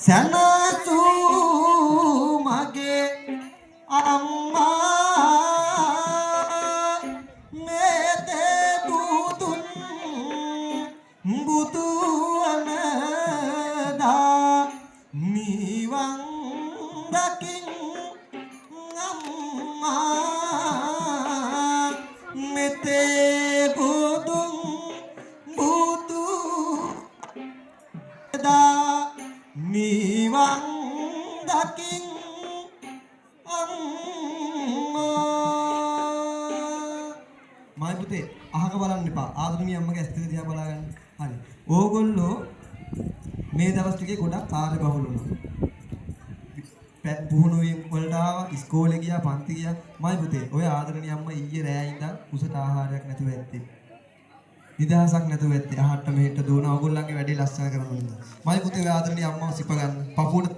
සැනසූ මගේ අම්මා මෙතේ බුදුන් බුදු වනදා නිවන් දකින් අම්මා මෙතේ බුදුන් බුදු දා නිවන් දකින් අම්මා. මයි පුතේ, අහක බලන්න එපා. ආදරණීය අම්මගේ ඇස් දෙක දිහා බලාගන්න. හරි. ඕගොල්ලෝ මේ දවස් ටිකේ ගොඩක් කාර්යබහුල වුණා. පුහුණු වීම් වලට ආවා, ඉස්කෝලේ ගියා, පන්ති ගියා. මයි පුතේ, ඔය ආදරණීය අම්මා ඊයේ රෑ ඉඳන් කුසට ආහාරයක් නැතුව ඇත්තේ. නිදහසක් නැතුව ඇත්තේ. අහට්ට මෙහෙට දුවන ඕගොල්ලන්ගේ වැඩේ ලස්සන කරන්න ඉඳන්. මයි පුතේ, ඔය ආදරණීය අම්මව සිප ගන්න. පපුවට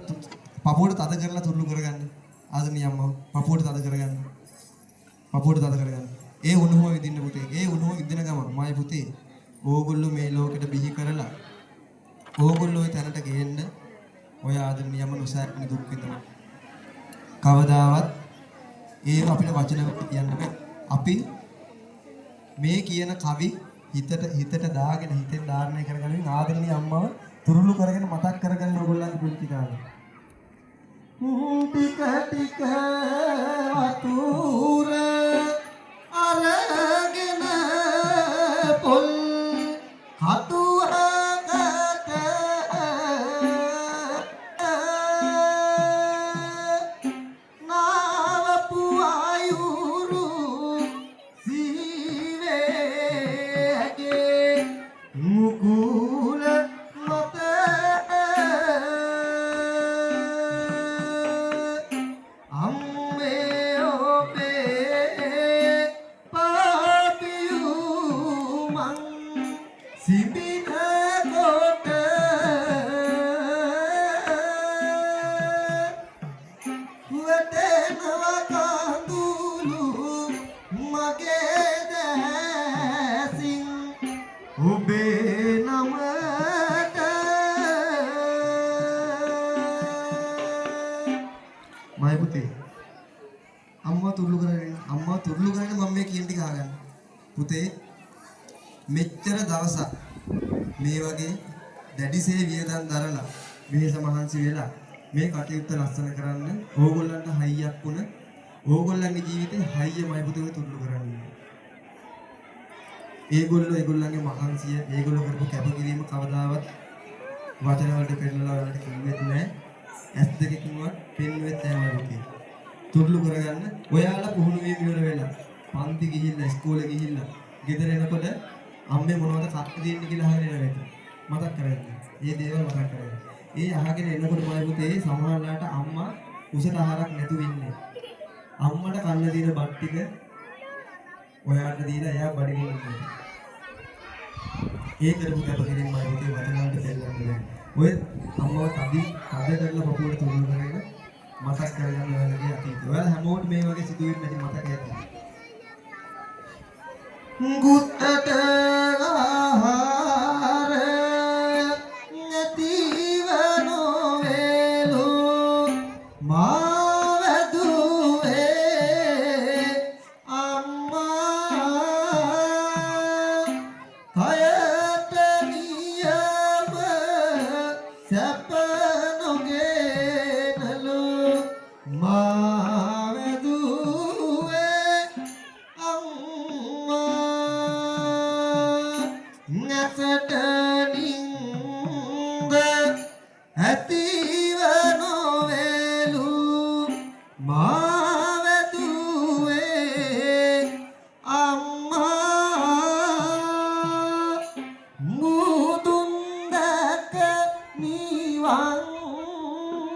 පපුවට තද කරලා තුරුළු කරගන්න. ආදරණීය අම්මව පපුවට තද කරගන්න. පපුවට තද කරගන්න. ඒ උණුහුම විඳින්න පුතේ. ඒ උණුහුම විඳින ගමන් මයි පුතේ, ඕගොල්ලෝ මේ ලෝකෙට බිහි කරලා ඕගොල්ලෝ ඔය තැනට ගේන්න ඔය ආදරණීය අම්ම නොසෑහෙන දුක් විඳිනවා. කවදාවත් ඒව අපිට වචන වලින් කියන්න බෑ. අපි මේ කියන කවි හිතට හිතට දාගෙන, හිතෙන් ධාරණය කරගනිමින් ආදරණීය අම්මව තුරුළු කරගෙන මතක් කරගන්න ඕගොල්ලන්ගේ පුංචි කාලේ. ටික ටික වතුර අරගෙන පොල් කටුවකට නාවපු අයුරු සීවේගේ මුකුල මත. අම්මේ, ඔබේ පාපියු මං සිඹින කොට වැටෙනවා කඳුළු මගේ දැසින් ඔබේ නමට. මයි පුතේ, අම්මා තුරුළු කරගෙන, අම්මා තුරුළු කරගෙන මම මේ කියන ටික අහගන්න. පුතේ, මෙච්චර දවසක් මේ වගේ දැඩිසේ වියදම් දරලා, වෙහෙස මහන්සි වෙලා මේ කටයුත්ත ලස්සන කරන්න ඕගොල්ලන්ට හයියක් වුණ, ඕගොල්ලන්ගේ ජීවිතේ හයිය මයි පුතේ ඔය තුරුළු කරන්න ඉන්නේ. ඒගොල්ලෝ ඒගොල්ලන්ගේ මහන්සිය, ඒගොල්ලෝ කරපු කැපකිරීම කවදාවත් වචන වලට පෙන්නලා ඔයාලට කිව්වෙත් නෑ. ඇස් දෙකකින්වත් පෙන්නුවෙත් නෑ මයි පුතේ. තුරුළු කරගන්න. ඔයාලා පුහුණු වීම ඉවර වෙලා පන්ති ගිහිල්ලා, ඉස්කෝලේ ගිහිල්ලා ගෙදර එනකොට අම්මේ මොනවද කන්න තියෙන්නේ කියලා අහගෙන එනවා ඇති. මතක් කරගන්න. මේ දේවල් මතක් කරගන්න. ඒ අහගෙන එනකොට මයි පුතේ, සමහරලාට අම්මා කුසට ආහාරක් නැතුව ඉන්නේ. අම්මට කන්න තියෙන බත් ටික ඔයාට දීලා එයා බඩගින්න ඉන්නවා. ඒ කරපු කැපකිරීම මයි පුතේ වචන වලට පෙන්නන්න බෑ. ඔය අම්මව තදි තද කරලා පපුවට තුරුළු කරගෙන මතක් කරගන්න ඔයාලගේ අතීතය. ඔයාලා හැමෝටම මේ වගේ සිදුවීම් ඇති, මතක ඇති. කුසට ආහාර නැතිව නොවේලු මා වැදුවේ අම්මා. කයට නියම සැප නොගේනලු මා වැදුවේ අම්මා. නැසට නින්ද ඇතිව නොවේලු මා වැදුවේ අම්මා. මුදුන් දැක නිවන්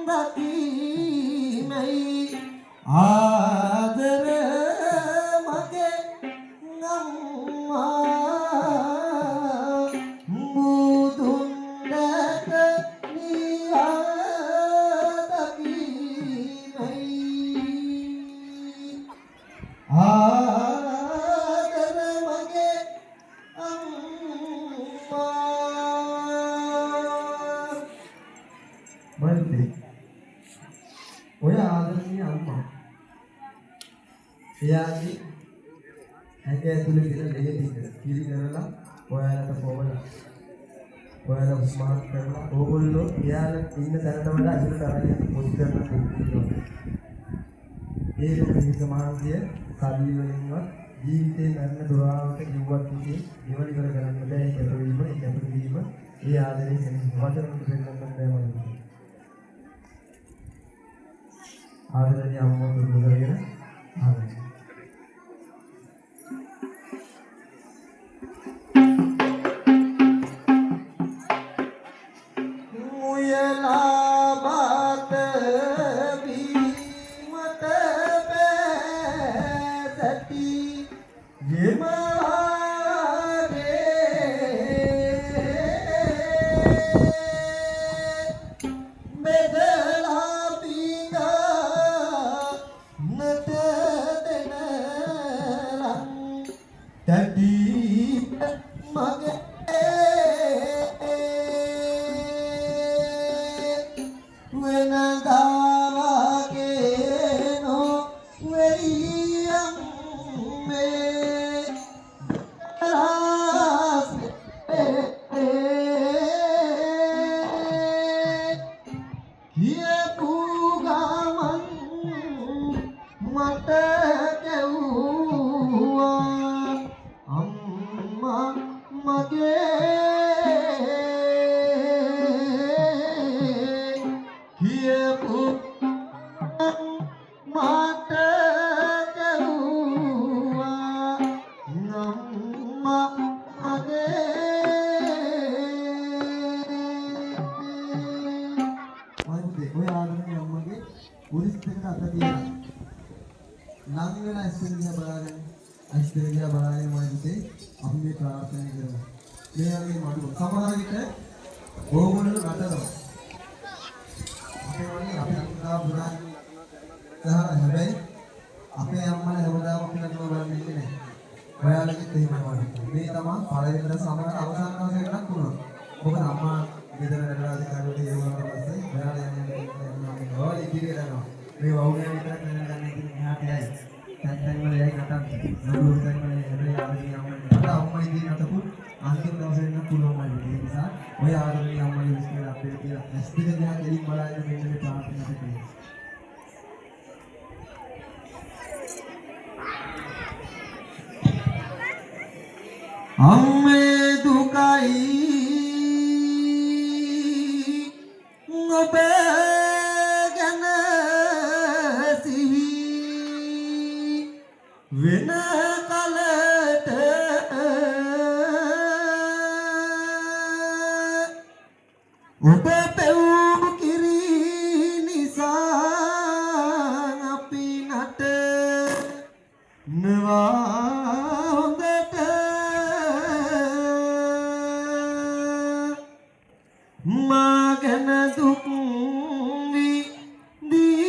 දකීමයි ආදර මගේ අම්මා. මුදුන් දැක නිවන් දකීමයි ආදර මගේ අම්මා. මයිතේ ඔය ආදරණීය අම්මා එයාගේ ඇඟ ඇතුලේ තියෙන ලේ ටික කිරි කරලා ඔයාලට පොවලා, ඔයාලා උස්මහත් කරලා, ඕගොල්ලෝ එයාලා ඉන්න තැනට වඩා ඉහළට අරගෙන යන්න පොඩි කරන දුක්. ඒ දුක හිත මහන්සිය සල්ලි වලින්වත් ජීවිතේ මරණ දුරාවට කිව්වත් ඉතින් ඉවර ඉවර කරන්න බෑ. ඒ කැපවීම, ඒ කැපකිරීම, ඒ ආදරේ සෙනෙහස වචන වලින් පෙන්නන්න බෑ මම. ආදරණීය අම්මා තුරුළු කරගෙන ආදරේ. මුයලා බත බීමට පෑසැටි යෙමවාගේ බෙදලා පිඟානට දෙන ලං තැටි මගේ වෙනදා වගේ නොවෙයි අම්මේ රාසේ කියපු ගමන් මට කැව්වා අම්මා මගේ කියපු මට කැව්වා අම්මා මගේ. මම ඔය ආදරණීය අම්මගේ උරිස් දෙකට අත තියලා ලං වෙලා ඇස් දෙක දිහා බලාගෙන, ඇස් දෙක දිහා බලාගෙන මම පුතේ අපි මේ ප්‍රාර්ථනා කරමු. මේ වගේ මඩුව සමහර විට ඕගොල්ලෝ නටනවා. අපේ වගේ අපි අම්මා පුරා ගහන, හැබැයි අපේ අම්මලා හැමදාම අපි නටනවා බලන්න ඉන්නේ නැහැ. ඔයාලගෙත් එහෙමයි වගේ. මේ තමයි පළවෙනි දවස්, සමහර අවසාන දවසේ වෙනත් පුළුවන්. මොකද අම්මා ගෙදර වැඩලා අධිකාරියට ඒ වුණාට පස්සේ ඔයාලා යන්නේ යනවා. ඔයාලා ඉදිරියට යනවා. මේ වවුනියා විතරක් නෙවෙයි ගන්න ඉතින් එහාට යයි. තැන් තැන් වල යයි නටන්න. ලොකු ලොකු තැන් වල. හැබැයි ආදරණීය අම්මා අද අම්මා ඉදිරියට නටපු අන්තිම දවසේ වෙන්නත් පුළුවන් මල්ලි. ඒ නිසා ඔය ආදරණීය අම්මගේ විශ්වාසය අපේ කියලා ඇස් දෙක දිහා කෙලින් බලාගෙන මෙන්න මේ ප්‍රාර්ථනා අපි කරමු. අම්මේ දුකයි ඔබ ගැන සිහි වෙන කලට ඔබ පෙව් කිරි නිසා අපි නටනවා හොඳට. මා ගැන දුක් විඳී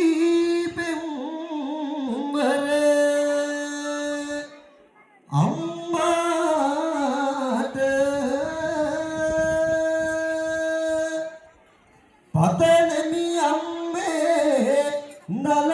පෙම්වර අම්මාට පතනෙමි අම්මේ නල